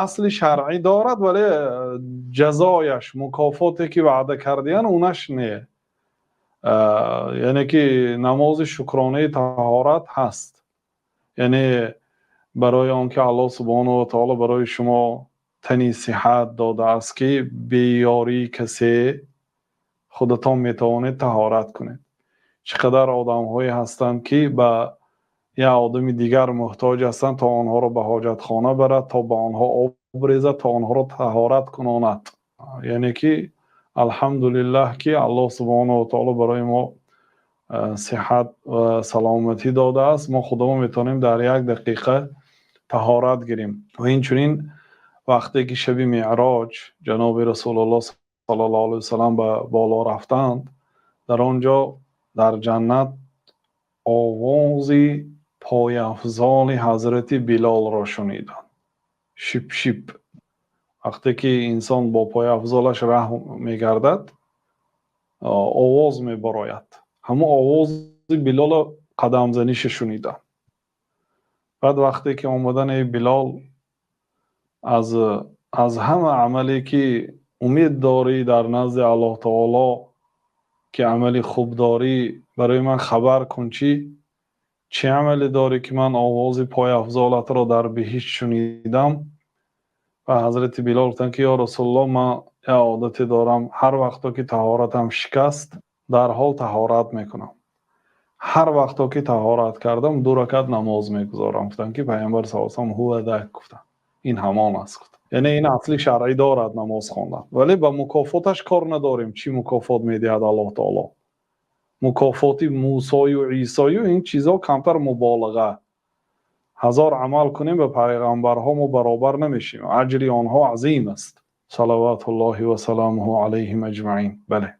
Асли шаръӣ дорад, вале ҷазояш, мукофоте ки ваъда кардаанд, онаш не. Яъне ки намози шукрона таҳорат ҳаст. Яъне барои онки Аллоҳ субҳонаҳу ва таъоло барои шумо тани саҳҳат додааст, ки бе ёрии касе худатон метавонед таҳорат кунед. Чақадар одамҳое ҳастанд, ки ба як одами дигар муҳтоҷ ҳастанд, то онҳоро ба ҳоҷатхона барад, то ба онҳо об резад, то онҳоро таҳорат кунонад. Яъне ки алҳамдулиллоҳ, ки Аллоҳ субҳонаҳу ва таъоло барои мо саҳҳат ва саломатӣ додааст. Мо худамон метавонем дар як дақиқа таҳорат гирем. Ва инчунин вақте ки шаби меърож ҷаноби Расулуллоҳ саллаллоҳу алайҳи васаллам ба боло рафтанд, дар он ҷо дар ҷаннат овози пойафзоли ҳазрати Билолро шуниданд. Шип шип. Вақте ки инсон бо пойафзолаш роҳ мегардад, овоз мебарояд. Ҳамон овози Билол қадамзаниашро шуниданд. Баъд вақте ки омаданд, эй Билол, аз ҳама амале ки умед дорӣ дар назди Аллоҳи таъоло, ки амали хуб дорӣ, барои ман хабар кун, чӣ амале дорӣ, ки ман овози пойафзолатро дар биҳишт шунидам? Ва ҳазрати Билол гуфтанд, ки ё Расулуллоҳ, ман як одате дорам, ҳар вақт ки таҳоратам шикаст, дар ҳол таҳорат мекунам. Ҳар вақт ки таҳорат кардам, ду ракъат намоз мегузорам. Гуфтанд, ки Паёмбар саллаллоҳу алайҳи васаллам ҳува зок гуфтанд. Ин ҳамон аст, гуфт. Яъне ин асли шаръӣ дорад намоз хондан. Вале ба мукофоташ кор надорем. Чӣ мукофот медиҳад Аллоҳи таъоло? Мукофоти Мусо ва Исо ва ин чизҳо камтар муболиға. 1000 амал кунем, ба паёмбарҳо мо баробар намешавем. Аҷри онҳо азим аст. Салавотуллоҳи ва саломуҳу алайҳим аҷмаъин. Бале.